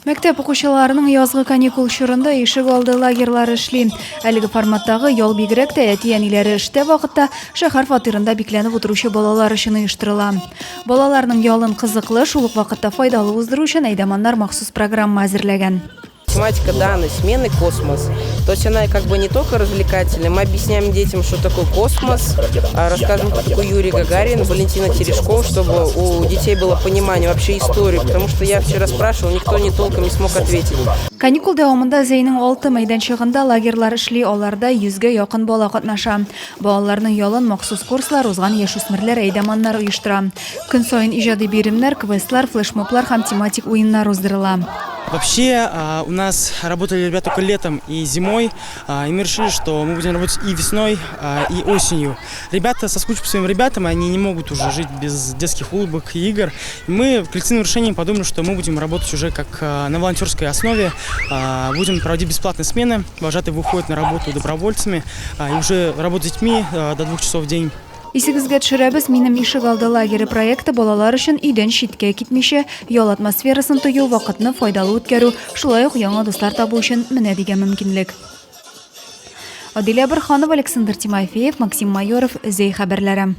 Мәктәп укучыларының язгы каникул чорында ишек алды лагерьлары эшли. Әлеге форматтагы ял бигрәк тә әти-әниләре эштә вакытта шәһәр фатирында бикләнеп утыручы балалар өчен оештырыла. Балаларның ялын кызыклы, шул ук вакытта файдалы уздыру өчен әйдаманнар махсус программа әзерләгән. Тематика данной смены космос. То есть она как бы не только развлекательная, мы объясняем детям, что такое космос, рассказываем, кто такой Юрий Гагарин, Валентина Терешкова, чтобы у детей было понимание вообще истории, потому что я вчера спрашивал, никто не толком не смог ответить. Каникул дәвамында Зәйнең алты мәйданчыгында лагерьлар эшли, аларда йөзгә якын бала катнаша. Балаларның ялын махсус курслар узган яшүсмерләр әйдаманнар оештыра. Көн саен иҗади биремнәр, квестлар, флешмоблар һәм тематик уеннар уздырыла. Вообще у нас работали ребята только летом и зимой, и мы решили, что мы будем работать и весной, и осенью. Ребята соскучились по своим ребятам, они не могут уже жить без детских улыбок и игр. И мы коллективным решением подумали, что мы будем работать уже как на волонтерской основе, будем проводить бесплатные смены, вожатые выходят на работу добровольцами, и уже работать с детьми до 2 часов в день. Исегезгә төшерәбез, Минем ишегалды лагере проекты балалар өчен өйдән читкә китмичә, ял атмосферасын тою, вакытны файдалы үткәрү, шулай ук яңа дуслар табу өчен менә дигән мөмкинлек. Адилә Борһанова, Александр Тимофеев, Максим Майоров, Зәй хәбәрләре.